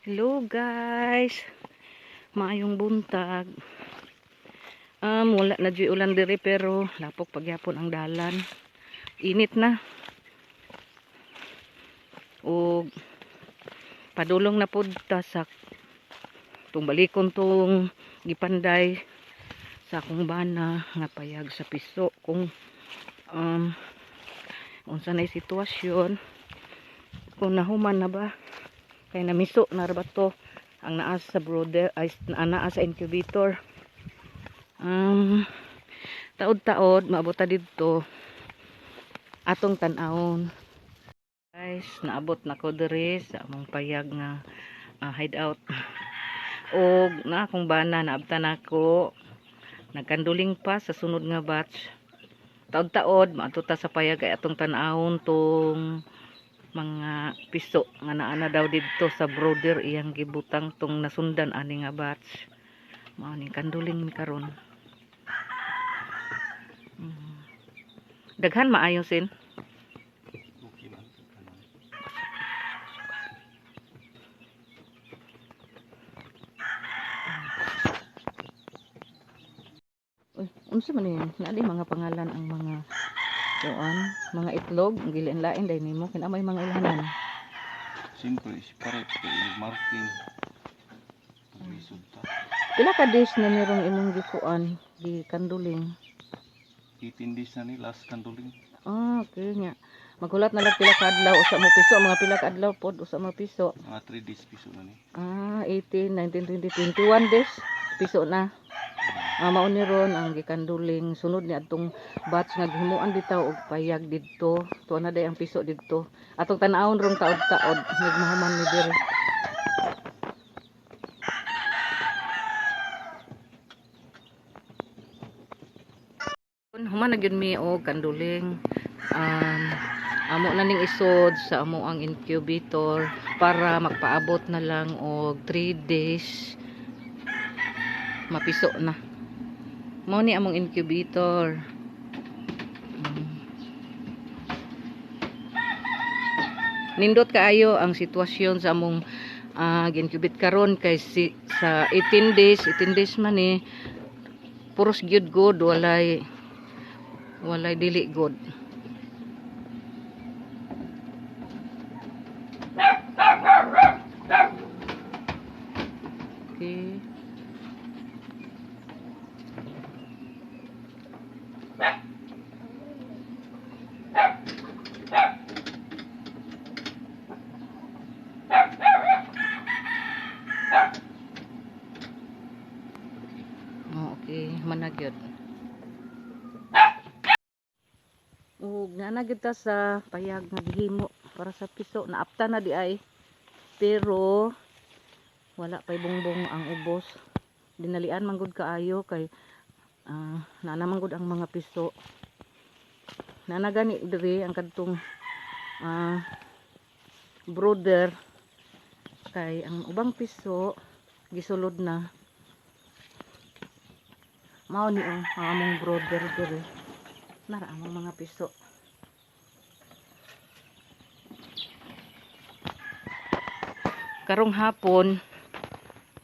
Hello guys. Maayong buntag. Wala na juy ulan diri pero lapok pagyapon ang dalan. Init na. Og padulong na pud ta sa tung balikon tong gipanday sa akong bana nga payag sa piso kung unsa na sitwasyon, kung nahuman na ba, kay namiso na ra ba to ang naa sa brooder, ay naa sa incubator. Taod-taod maabot ta didto, atong tan-awon. Guys, naabot na ko diri sa among payag nga hideout og na akong bana naabtan nako, nagkanduling pa sa sunod nga batch. Taod-taod maadto ta sa payag ay atong tan-awon tong mga piso nga naa na daw didto sa brooder iyang gibutang tong nasundan ani nga batch. Mao ning kanduling mi karon. Daghan maayo sin. Okay man. Ano? Uy, unsa man ni naa di mga pangalan ang mga kuan, mga itlog? Gilain-lain day nimo kina may mga ilhanan. Siyempre, si pare kay Martin. Paglisod ta. Pila ka days na nirong imong gikuan, gikanduling? 18 days na ni last kanduling. Ah, okay nga. Maghulat na lang pila ka adlaw usa mo piso, mga pila ka adlaw pod usa mo piso? Mga 3 days piso na ni. Ah, 18, 19, 20, 21 days piso na. Ah, mao ni ron ang gikanduling sunod ni adtong batch nga gihimuan bitaw og payag didto. Tuwa na day ang piso didto. Atong tan-awon rong taod-taod nagmahuman mi diri. Human na gyud mi og kanduling. Amo na ning isod sa amo ang incubator para magpaabot na lang og 3 days mapiso na. Mao ni among incubator. Nindot kaayo ang sitwasyon sa among gincubate karon kay si, sa 18 days, 18 days man ni puros gyud good, walay dili good. Okay. Oh, okay, managyod. Ug naa gyud ta sa payag nga gihimo para sa piso, naapta na di ay. Pero wala pay bongbong ang ubos. Dinalian man gud kaayo kay naa man gud ang mga piso. Naa na gani diri ang kadtong brooder kay ang ubang piso gisulod na. Mao ni oh, ang among brooder diri. Nara among mga piso. Karong hapon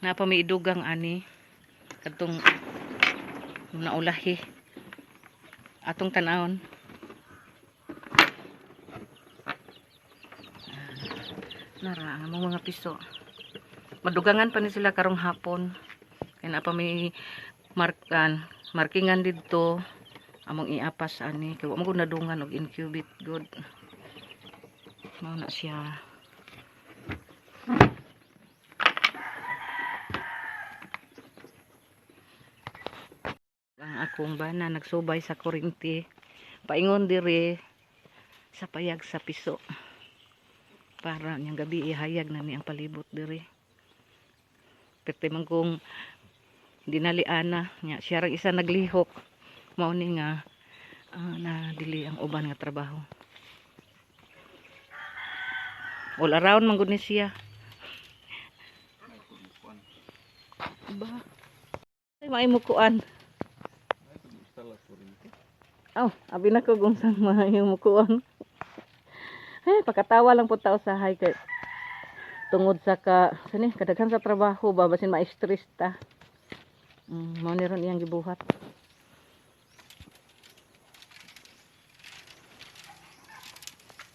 naa pa may idugang ani kadtong naulahi atong tan-awon. Nara ang among mga piso. Madugangan pa ni sila karong hapon. Kay naa pa may markan, markingan didto among iapas ani kay wa man gud nadungan og incubate good. Mao na siya. Ang akong bana nagsubay sa kuryente paingon diri sa payag sa piso para niyang gabi ihayag na ni ang palibot diri. Perti man kung dinali ana nya siya rang isa naglihok, mao ni nga na dili ang uban nga trabaho. All around man gud ni siya. May kuan. Ba ay maay mukuan. Ay, pag-install sa kuryente. Aw, abi na ko kung saan maayo mukuan. Eh, pakatawa lang po tao sa hay kay tungod sa ka sani kadaghan sa trabaho ba basin ma-stress ta. Mao ni ron iyang gibuhat.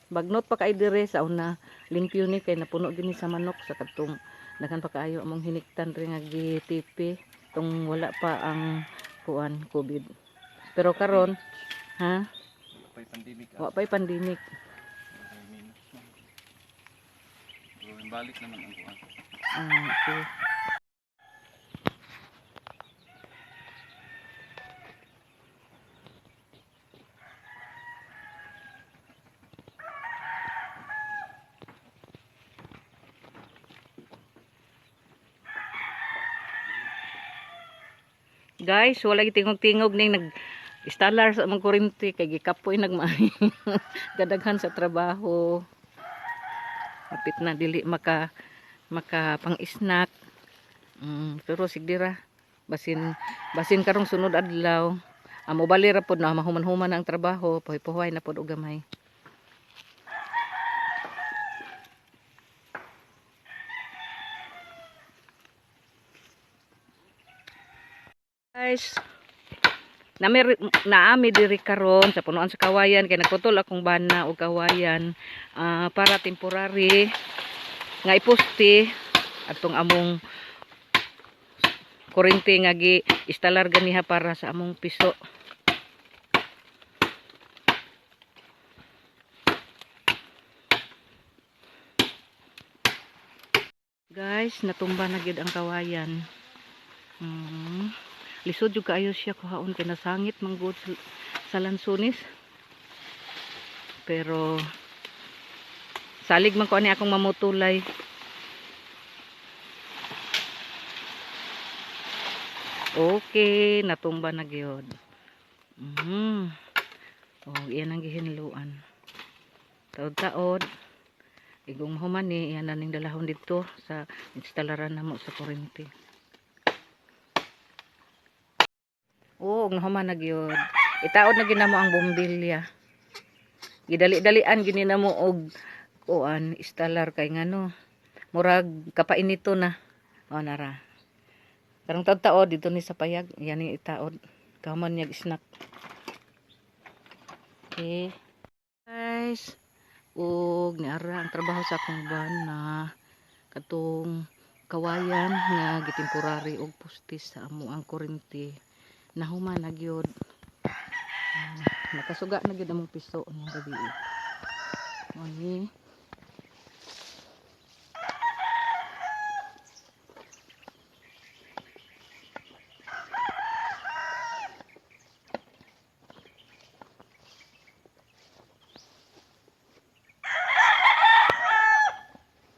Bagnot pa kay dire sa una, limpyo ni kay napuno gini sa manok sa kadtong daghan pa kaayo among hiniktan ri nga gi-TP tong wala pa ang kuan COVID. Pero karon, ha? Pa'y pandemic Wa pa'y pandemic. Ay, minus man. Pero balik naman ang kuan. Ah, okay. Guys, wala gitingog-tingog ning nag installer sa among kuryente kay gikapoy nagmaay. Gadaghan sa trabaho. Hapit na dili maka maka pang-snack. Pero sigdira basin basin karong sunod adlaw. Amo bali ra pod na mahuman-human na ang trabaho, puhay-puhay na pod og gamay. Guys, nami naami diri karon sa punuan sa kawayan kay nagputol akong bana og kawayan, para temporary nga iposte atong among kuryente nga gi instalar ganiha para sa among piso. Guys, natumba na gyud ang kawayan. Lisod jud kaayo siya kuhaon kay nasangit man gud sa lansones. Pero salig man ko ani akong mamutulay. Okay, natumba na gyud. Oh, iyan ang gihinluan. Taod-taod. Igong human ni, iyan na ning dalahon dito sa instalaran namo sa kuryente. Oo, oh, human na gyud. Itaod na gyud namo ang bombilya. Gidali-dalian gyud ni namo og kuan instalar kay ngano. Murag kapainito na. O nara. Karong taod-taod dito ni sa payag, yan ni itaod. Kahuman niya snack. Okay. Guys, ug niara ang trabaho sa akong bana katong kawayan nga gitemporary og poste sa amo ang kuryente. Nahuman na gyud. Nakasuga na gyud among piso ning gabi. Oni.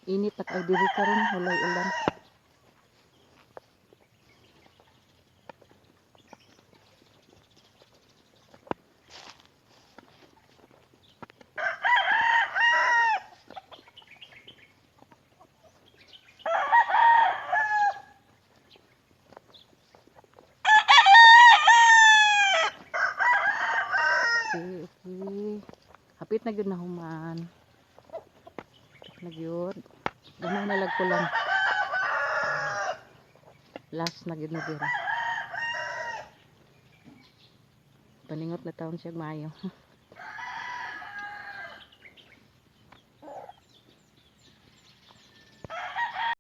Init na kay diri karon, walay ulan. Okay, okay. Hapit na gyud na human. Hapit na gyud. Gamay na lag ko lang. Last na gyud na dira. Paningot na taon siya maayo.